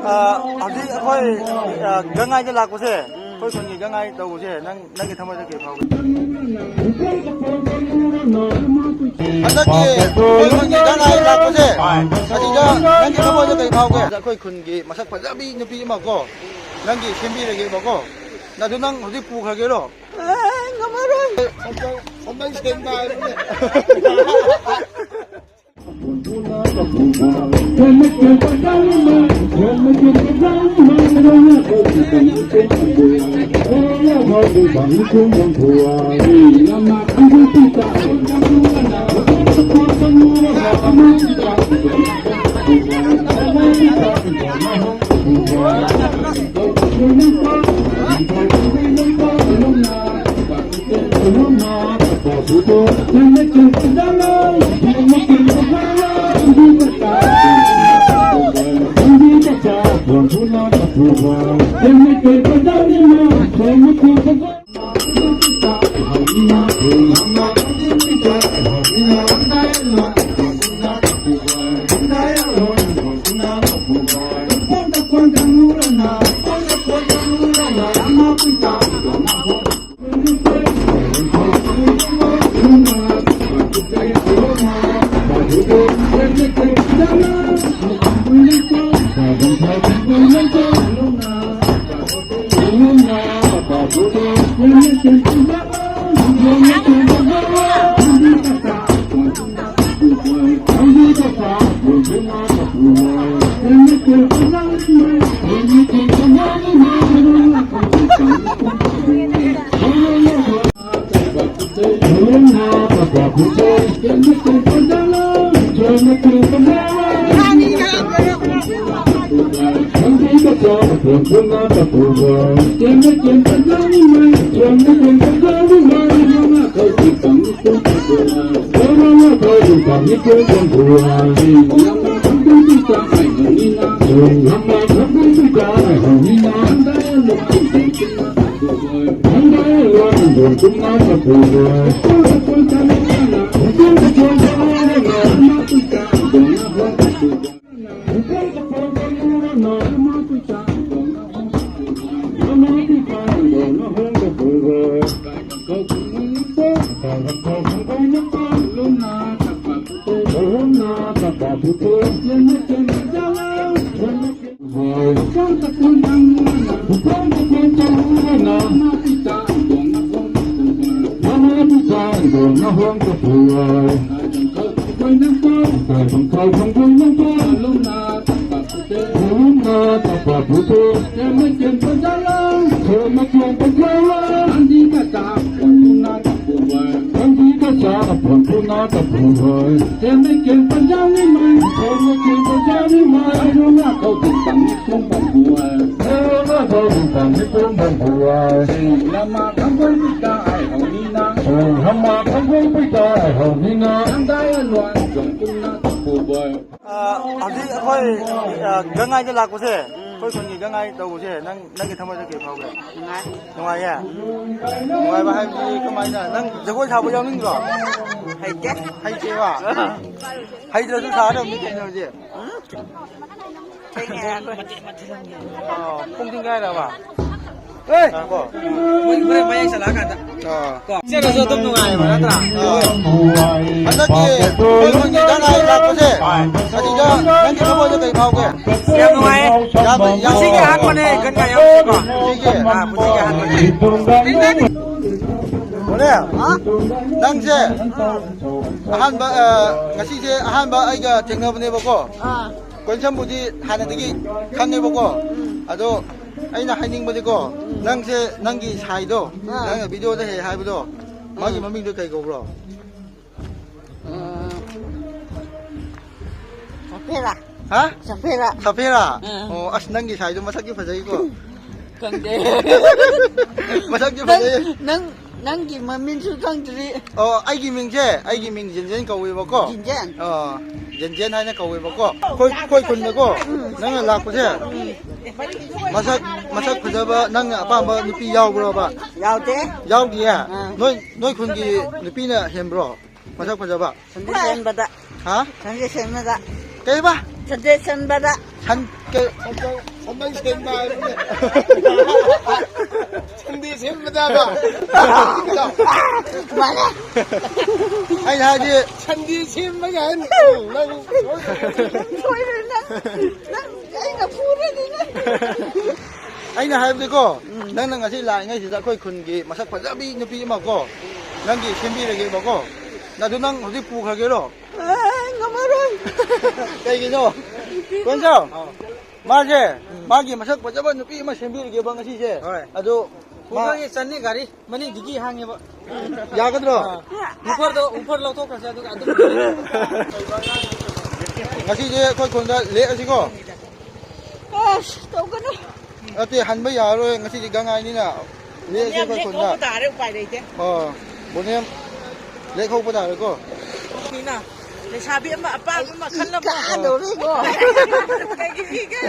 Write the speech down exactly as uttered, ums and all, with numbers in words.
ꯑ, ꯍꯧꯖꯤꯛ ꯑꯩꯈꯣꯏ, ꯑ, ꯒꯪꯉꯥꯏꯗ ꯂꯥꯛꯄꯁꯦ, ꯑꯩꯈꯣꯏ ꯈꯨꯟꯒꯤ ꯒꯪꯉꯥꯏ ꯇꯧꯕꯁꯦ, ꯅꯪ, ꯅꯪꯒꯤ ꯊꯃꯣꯏꯗ ꯀꯔꯤ ꯐꯥꯎꯒꯦ? ꯍꯟꯗꯛꯀꯤ ꯑꯩꯈꯣꯏ ꯈꯨꯟꯒꯤ ꯒꯪꯉꯥꯏ ꯂꯥꯛꯄꯁꯦ, ꯑꯁꯤꯗ ꯅꯪꯒꯤ ꯊꯃꯣꯏꯗ ꯀꯔꯤ ꯐꯥꯎꯒꯦ? ꯑꯩꯈꯣꯏ ꯈꯨꯟꯒꯤ ꯃꯁꯛ ꯐꯖꯕꯤ ꯅꯨꯄꯤ ꯑꯃ ꯀꯣ, ꯅꯪꯒꯤ ꯁꯦꯝꯕꯤꯔꯒꯦꯕꯀꯣ, ꯑꯗꯨ ꯅꯪ ꯍꯧꯖꯤꯛ ꯄꯨꯈ꯭ꯔꯒꯦꯔꯣ? ꯑꯦ, ꯉꯝꯃꯔꯣꯏ꯫ ꯁꯝꯕꯜ, ꯁꯝꯕꯜ ꯁꯦꯡꯕ ꯍꯥꯏꯕꯅꯦ꯫ ꯑ, ꯍꯧꯖꯤꯛ ꯑꯩꯈꯣꯏ, ꯑ, ꯒꯪꯉꯥꯏꯗ ꯂꯥꯛꯄꯁꯦ, ꯑꯩꯈꯣꯏ ꯈꯨꯟꯒꯤ ꯒꯪꯉꯥꯏ ꯇꯧꯕꯁꯦ, ꯅꯪ, ꯅꯪꯒꯤ ꯊꯃꯣꯏꯗ ꯀꯔꯤ ꯐꯥꯎꯒꯦ? ꯅꯨꯡꯉꯥꯏ꯫ ꯅꯨꯡꯉꯥꯏꯌꯦ? ꯅꯨꯡꯉꯥꯏꯕ ꯍꯥꯏꯕꯗꯤ ꯀꯃꯥꯏꯅ? ꯅꯪ ꯖꯒꯣꯏ ꯁꯥꯕ ꯌꯥꯎꯅꯤꯡꯗ꯭ꯔꯣ? ꯍꯩꯇꯦ꯫ ꯍꯩꯇꯦꯕ? ꯍꯩꯇ꯭ꯔꯁꯨ ꯁꯥꯒꯗꯕꯅꯤ ꯀꯩꯅꯣ ꯍꯧꯖꯤꯛ꯫ ꯊꯦꯡꯉꯦ ꯑꯩꯈꯣꯏ꯫ ꯑꯣ, ꯄꯨꯡ ꯊꯦꯡꯒꯥꯏꯔꯕ? ꯑꯦ! ꯉꯥꯏꯈꯣ꯫ ꯃꯣꯏ ꯍꯣꯔꯦꯟ ꯃꯌꯥꯏ ꯆꯠꯂꯛꯑꯀꯥꯟꯗ꯫ ꯑꯥ꯫ ꯆꯠꯂꯁꯨ ꯑꯗꯨꯝ ꯅꯨꯡꯉꯥꯏꯌꯦꯕ, ꯅꯠꯇ꯭ꯔꯥ? ꯑꯥ꯫ ꯍꯟꯗꯛꯀꯤ ꯑꯩꯈꯣꯏ ꯈꯨꯟꯒꯤ ꯒꯥꯡ ꯉꯥꯏ ꯂꯥꯛꯄꯁꯦ, ꯍꯣꯏ꯫ ꯑꯁꯤꯗ ꯅꯪꯒꯤ ꯊꯃꯣꯏꯗ ꯀꯔꯤ ꯐꯥꯎꯒꯦ? ꯌꯥꯝ ꯅꯨꯡꯉꯥꯏꯌꯦ꯫ ꯌꯥꯝ, ꯌꯥꯝ ꯉꯁꯤꯒꯤ ꯑꯍꯥꯟꯕꯅꯦ ꯒꯟꯒꯥ ꯌꯥꯎꯔꯤꯁꯦꯀꯣ꯫ ꯉꯁꯤꯒꯤ? ꯑꯥ, ꯉꯁꯤꯒꯤ ꯑꯍꯥꯟꯕꯅꯦ꯫ ꯍꯣꯔꯦꯟ, ꯍꯥ? ꯅꯪꯁꯦ ꯑꯍꯥꯟꯕ, ꯑ, ꯉꯁꯤꯁꯦ ꯑꯍꯥꯟꯕ ꯑꯩꯒ ꯊꯦꯡꯅꯕꯅꯦꯕꯀꯣ꯫ ꯑꯥ꯫ ꯀꯣꯟꯁꯝꯕꯨꯗꯤ ꯍꯥꯟꯅꯗꯒꯤ ꯈꯪꯉꯦꯕꯀꯣ꯫ ꯎꯝ꯫ ꯑꯗꯣ ꯑꯩꯅ ꯍꯥꯏꯅꯤꯡꯕꯗꯤꯀꯣ, ꯎꯝ꯫ ꯅꯪꯁꯦ ꯅꯪꯒꯤ ꯁꯥꯏꯗꯣ, ꯑꯥ꯫ ꯅꯪꯅ ꯚꯤꯗꯤꯑꯣꯗ ꯍꯦꯛ ꯍꯥꯏꯕꯗꯣ, ꯃꯥꯒꯤ ꯎꯝ꯫ ꯃꯃꯤꯡꯗꯣ ꯀꯩ ꯀꯧꯕ꯭ꯔꯣ? ꯎꯝ꯫ ꯁꯐꯦꯔꯥ꯫ ꯍꯥ? ꯁꯐꯦꯔꯥ꯫ ꯁꯐꯦꯔꯥ? ꯎꯝ꯫ ꯑꯣ, ꯑꯁ, ꯅꯪꯒꯤ ꯁꯥꯏꯗꯣ ꯃꯁꯛꯇꯤ ꯐꯖꯩꯀꯣ꯫ ꯈꯪꯗꯦ꯫ ꯃꯁꯛꯇꯤ ꯅꯪ, ꯐꯖꯩ꯫ ꯅꯪ, ꯅꯪꯒꯤ ꯃꯃꯤꯡꯁꯨ ꯈꯪꯗ꯭ꯔꯤ꯫ ꯑꯣ, ꯑꯩꯒꯤ ꯃꯤꯡꯁꯦ, ꯑꯩꯒꯤ ꯃꯤꯡ ꯖꯦꯟꯖꯦꯟ ꯀꯧꯋꯦꯕꯀꯣ꯫ ꯖꯦꯟꯖꯦꯟ? ꯑꯣ, ꯖꯦꯟꯖꯦꯟ ꯍꯥꯏꯅ ꯀꯧꯋꯦꯕꯀꯣ꯫ ꯑꯩꯈꯣꯏ, ꯑꯩꯈꯣꯏ ꯈꯨꯟꯗꯀꯣ, ꯎꯝ꯫ ꯅꯪꯅ ꯂꯥꯛꯄꯁꯦ, ꯎꯝ꯫ ꯃꯁꯛ, ꯃꯁꯛ ꯐꯖꯕ ꯅꯪꯅ ꯑꯄꯥꯝꯕ ꯅꯨꯄꯤ ꯌꯥꯎꯕ꯭ꯔꯣꯕ? ꯌꯥꯎꯗꯦ꯫ ꯌꯥꯎꯗꯤꯌꯦ? ꯑꯥ꯫ ꯅꯣꯏ, ꯅꯣꯏ ꯈꯨꯟꯒꯤ ꯅꯨꯄꯤꯅ ꯍꯦꯟꯕ꯭ꯔꯣ? ꯃꯁꯛ ꯐꯖꯕ? ꯁꯟꯗꯦ ꯁꯦꯟꯕꯗ꯫ ꯍꯥ? ꯁꯟꯗꯦ ꯁꯦꯟꯕꯗ꯫ ꯀꯩꯕ? ꯁꯟꯗꯦ ꯁꯦꯟꯕꯗ꯫ ꯁꯟ-, ꯁꯝꯕꯜ, ꯁꯝꯕꯜ ꯁꯦꯝꯕ ꯍꯥꯏꯕꯅꯦ꯫ ꯁꯟꯗꯤ ꯁꯦꯝꯕꯗꯕ꯫ ꯑꯩꯅ ꯍꯥꯏꯗꯤ ꯁꯟꯗꯤ ꯁꯦꯝꯕꯒ ꯍꯥꯏꯅ ꯅꯪ ꯁꯣꯏꯔꯦ ꯅꯪ꯫ ꯅꯪ ꯑꯩꯅ ꯐꯨꯔꯅꯤ ꯅꯪ꯫ ꯑꯩꯅ ꯍꯥꯏꯕꯗꯤꯀꯣ, ꯎꯝ꯫ ꯅꯪꯅ ꯉꯁꯤ ꯂꯥꯛꯏꯉꯩꯁꯤꯗ ꯑꯩꯈꯣꯏ ꯈꯨꯟꯒꯤ ꯃꯁꯛ ꯐꯖꯕꯤ ꯅꯨꯄꯤ ꯑꯃ ꯀꯣ, ꯅꯪꯒꯤ ꯁꯦꯝꯕꯤꯔꯒꯦꯕꯀꯣ꯫ ꯑꯗꯨ ꯅꯪ ꯍꯧꯖꯤꯛ ꯄꯨꯈ꯭ꯔꯒꯦꯔꯣ? ꯑꯦ, ꯉꯝꯃꯔꯣꯏ꯫ ꯀꯩꯒꯤꯅꯣ? ꯀꯣꯟꯖꯥꯎ? ꯑꯥꯎ꯫ ꯃꯥꯁꯦ, ꯎꯝ꯫ ꯃꯥꯒꯤ ꯃꯁꯛ ꯐꯖꯕ ꯅꯨꯄꯤ ꯑꯃ ꯁꯦꯝꯕꯤꯔꯒꯦꯕ ꯉꯁꯤꯁꯦ꯫ ꯍꯣꯏ꯫ ꯑꯗꯣ ꯃꯥ ꯄꯨꯈ꯭ꯔꯒꯦ, ꯆꯟꯅꯤ ꯒꯥꯔꯤ꯫ ꯃꯅꯤꯡ ꯗꯤꯒꯤ ꯍꯥꯡꯉꯦꯕ꯫ ꯌꯥꯒꯗ꯭ꯔꯣ? ꯑꯥ꯫ ꯎꯐꯔꯗꯣ, ꯎꯐꯔ ꯂꯧꯊꯣꯛꯈ꯭ꯔꯁꯦ, ꯑꯗꯨꯒ ꯑꯗꯨꯝ ꯉꯁꯤꯁꯦ ꯑꯩꯈꯣꯏ ꯈꯨꯟꯗ ꯂꯦꯛꯑꯁꯤꯀꯣ? ꯑꯁ, ꯇꯧꯒꯅꯨ꯫ ꯅꯠꯇꯦ, ꯍꯟꯕ ꯌꯥꯔꯔꯣꯏ, ꯉꯁꯤꯗꯤ ꯒꯪꯍꯥꯏꯅꯤꯅ꯫ ꯂꯦꯛꯑꯁꯦ ꯕꯣꯅꯤꯌꯝ ꯑꯩꯈꯣꯏ ꯈꯨꯟꯗ꯫ ꯂꯦꯛꯍꯧꯕ ꯇꯥꯔꯦ, ꯎꯄꯥꯏ ꯂꯩꯇꯦ꯫ ꯑꯣ, ꯕꯣꯅꯤꯌꯝ ꯂꯦꯛꯍꯧꯕ ꯇꯥꯔꯦꯀꯣ? ꯃꯤꯅ ꯂꯩꯁꯥꯕꯤ ꯑꯃ ꯑꯄꯥꯝꯕ ꯑꯃ ꯈꯜꯂꯝꯃꯣ꯫ ꯀꯥꯗꯧꯔꯦꯀꯣ꯫ ꯀꯩꯒꯤ ꯀꯤꯒꯦ?